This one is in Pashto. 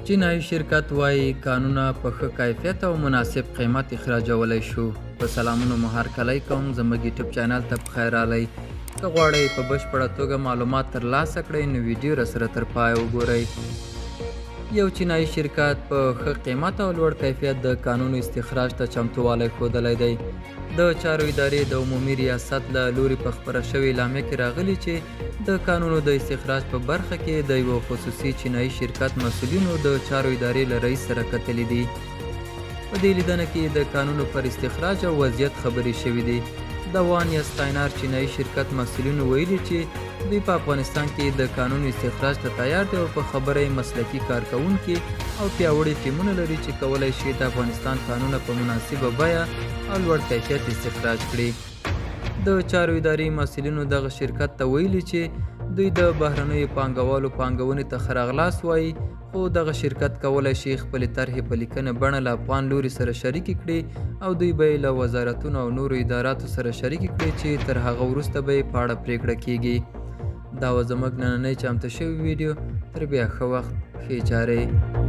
چینایي شرکت وایي کانونه په ښه کیفیت او مناسب قیمت اخراجولی شو. په سلامونو مو هرکلی کوم، زموږ یوټیوب چینل ته په خیر راغلی. که غواړئ په بشپړه توګه معلومات ترلاسه کړئ نو ویډیو راسره تر پایه وګورئ. یو چینایي شرکت په ښه قیمت او لوړ کیفیت د کانونو استخراج ته چمتووالی ښودلی دی. د چارو ادارې د عمومي ریاست له لوري په خپره شوې اعلامیه کې راغلي چې د کانونو د استخراج په برخه کې د یوه خصوصي چینایي شرکت مسؤلینو د چارو ادارې له رئیس سره کتلي دي. په دې لیدنه کې د کانونو پر استخراج او وضعیت خبرې شوې دي. د وان یستاینار چینایي شرکت مسؤلینو ویلي چې دوی په افغانستان کې د کانونو استخراج ته تیار دي او په خبره یې مسلکي کارکوونکي او پیاوړي ټیمونه لري چې کولای شي د افغانستان کانونه په مناسبه بیه او لوړ کیفیت استخراج کړي. د چارو ادارې مسؤلینو دغه شرکت ته ویلي چې دوی د بهرنیو پانګوالو پانګونې ته ښه راغلاست وایي، خو دغه شرکت کولای شي خپلې طرحې په لیکنه بڼه له افغان لوري سره شریکې کړي او دوی به یې له وزارتونو او نورو اداراتو سره شریکې کړي چې تر هغه وروسته به یې په اړه پرېکړه کیږي. دا وه زموږ نننۍ چمتو شوې ویډیو. تر بیا ښه وخت، ښې چارې.